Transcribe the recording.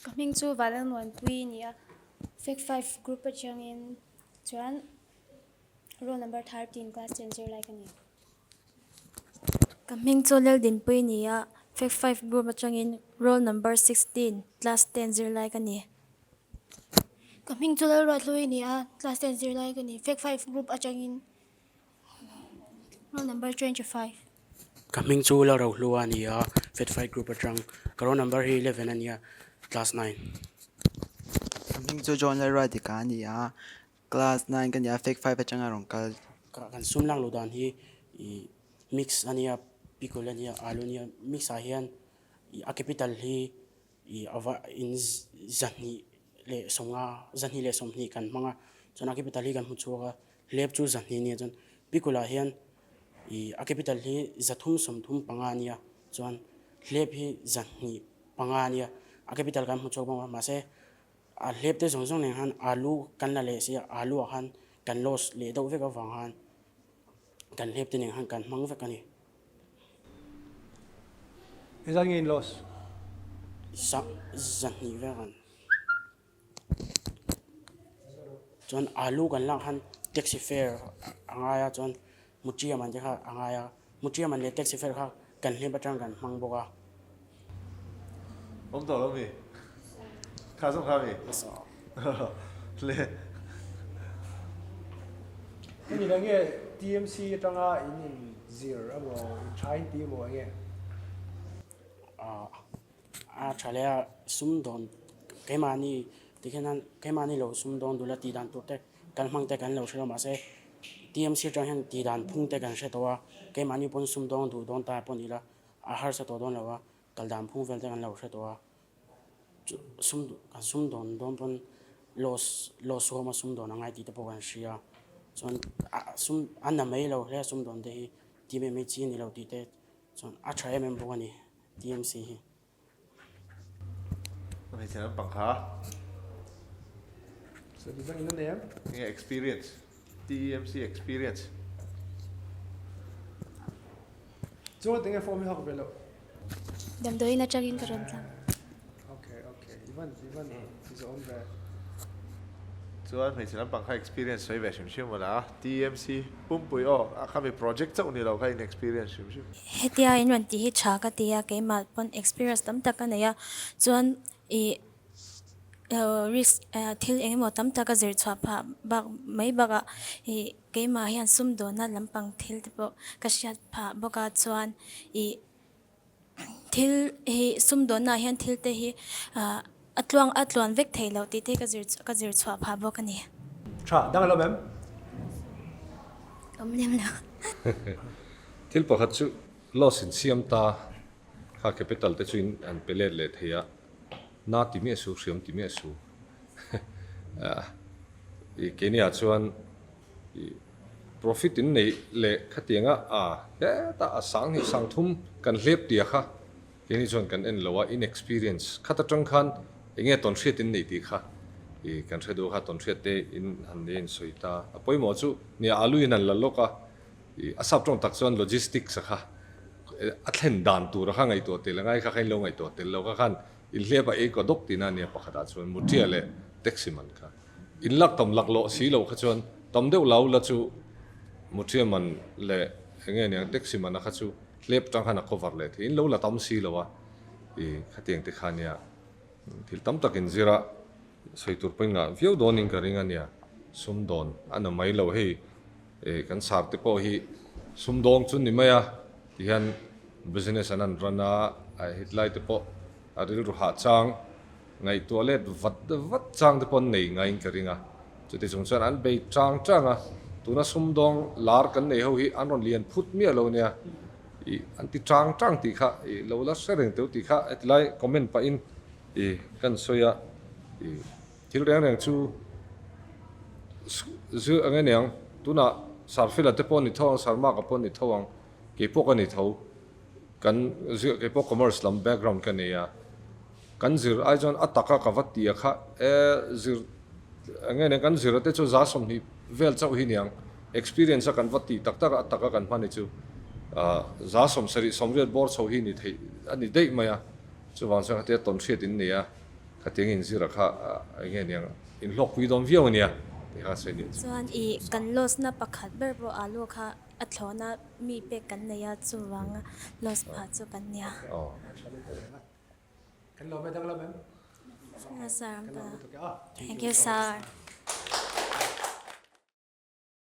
Ka hming chu Vanlalmuanpuii a ni a, Fact Five group atangin chuan roll number 13 class 10 zirlai ka ni. Ka hming chu Laldinpuii a ni a, Fact Five group atangin roll number 16 class 10 zirlai ka ni. Ka hming chu Lalruathlui a ni a, class 10 zirlai ka ni. Fact Five group atangin Roll number 25. Ka hming chu Lalrohlua a ni a, Fat Fight Group atang. Ka roll number hi 11 a ni a, class 9. Ka hming chu John Lalruaidika a ni a, class 9 ka ni a, Fat 5 atanga rawn kal. Kan sum lak luh dan hi ih mix a nia, pickle a nia, alu a nia, mix ah hian ih a capital hi ih a va in 250, 220 kan hmang a, chuan a capital hi kan hmu chhuak a. Hlep chu 200 nia chuan Pikula hian ih a capital hi 335 a nia chuan hlep hi 205 a nia a capital kan hmu chhuak bawk a mahse a hlep te zawng zawng nen khan alu kan la leh si a alu ah khan kan loss leh deuh vek avang khan kan hlep te nen khan kan hmang vek a ni. Engzat nge in loss? 200 vek an. Chuan alu kan lak khan taxi fare a ngai a chuan mutia man te kha a ngai a mutia man leh taxi fare kha kan hlep atang kan hmang bawk a. Awm tawh lo mi? Kha zawng kha mi? Le. Hemi la nge TMC atanga in in zir emaw in tha in ti emaw enge? A tha leh a sumdawn keimahni tikhian an keimahni lo sumdawn dul a tih dan tur te kan hmang te kan lo hre lo mahse TMC atang hian tih dan phung te kan hre tawh a keimahni pawn sumdawng duh dawn ta pawh ni ila a harsa tawh dawn lo a kal dan phung vel te kan lo hre tawh a chu sum kan sumdawn dawn pawn loss loss huam a sumdawn a ngai tih te pawh kan hria chuan a sum a na mai lo hle a sumdawn te hi tih mai mai chi a ni lo tih te chuan a tha em em bawk a ni. TMC hi. Hmeichhe lampang kha. So ti dang in a nei em? Enge experience? TMC experience. Chuan tinge form hi hak ve loh? Damdawiin atangin ka rawn tlang. Okay, okay. Ivan, Ivan zawm ve. Chuan hmeichhe lampang kha experience sawi ve hrim hrim mawla a, TMC pumpui aw a khami project chauh ni lo kha in experience hrim hrim. Hetia in rawn tih hi tha ka ti a, keimah pawn experience tam tak ka nei a, chuan ih risk thil eng emaw tam tak a zir chhuah phah bak mai bakah ih keimah hian sumdawnna lampang thil te pawh ka hriat phah bawk a, chuan ih. Thil hi sumdawnna ah hian thil te hi a tluang a tluan vek thei loh tih te ka zir ka zir chhuah phah bawk a ni. Tha, dang alo mem? Awm lem lo. Thil pakhat chu loss in siam ta kha capital te chu in an pe let leh thei a, na ti miah su, hriam ti miah su. I keini ah chuan I profit in neih leh khatianga a hetah a 2000 3000 kan hlep tia kha keini chuan kan en lo a, in experience khat atang khan enge tawnhriat in neih tih kha i kan hre duh kha tawnhriat te in han nei in sawi ta. A pawimawh chu nia alu in an la lawk a, i a sap tawng tak chuan logistics a kha a thlen dan tur a kha ngaihtuah tel a ngai kha kha in lo ngaihtuah tel lo kha khan in hlep a ei kaw dawk tihna a nia pakhatah chuan mutia leh taxi man kha. In lak tam lak lawh si lo kha chuan tam deuh lau la chu Muthia man leh eng nge niang taxi man a kha chu hlep tang khan a cover leh thei. In lo la tam si lo a i khatiang te kha nia thil tam tak in zir a sawi tur pawhin ngah viau dawn in ka ring a nia sumdawn a na mai lo hei kan sar te pawh hi sumdawng chu ni mai a tihian business an an run a hetlai te pawh a rilru hah chang. Ngaihtuah let vat vat chang te pawh an nei ngaiin ka ring a, chuti chung chuan an bei chang chang a, tuna sumdawng lar kan nei ho hi an rawn lian phut miah lo nia, ih an ti chang chang tih kha ih lo la hre reng teuh tih kha hetilai comment pahin ih kan sawi a, ih thil reng reng chu zir ang e niang, tunah Sarfila te pawh a ni tho ang, Sarmaka pawh a ni tho ang, keipawh ka ni tho. Kan zir keipawh commerce lam background ka nei a, kan zir ai chuan a taka ka va ti a kha e zir eng nge kan zir a te chu 20% vel chauh hi niang experience a kan va ti tak tak a a taka kan hman hi chu 70 80 bawr chho hi ni theih a ni daih mai a, chuvang chuan khatia tawn hriat in nei a. Khatiang inzira kha eng nge niang inhlawkpui dawn viau a nia tih kha sawi nih chu. Chuan i kan loss na pakhat ber pawh alu kha a thlawna mi pek kan nei a, chuvanga loss phah chu kan nia. Kan lawm e danglam em? Sir, thank you sir.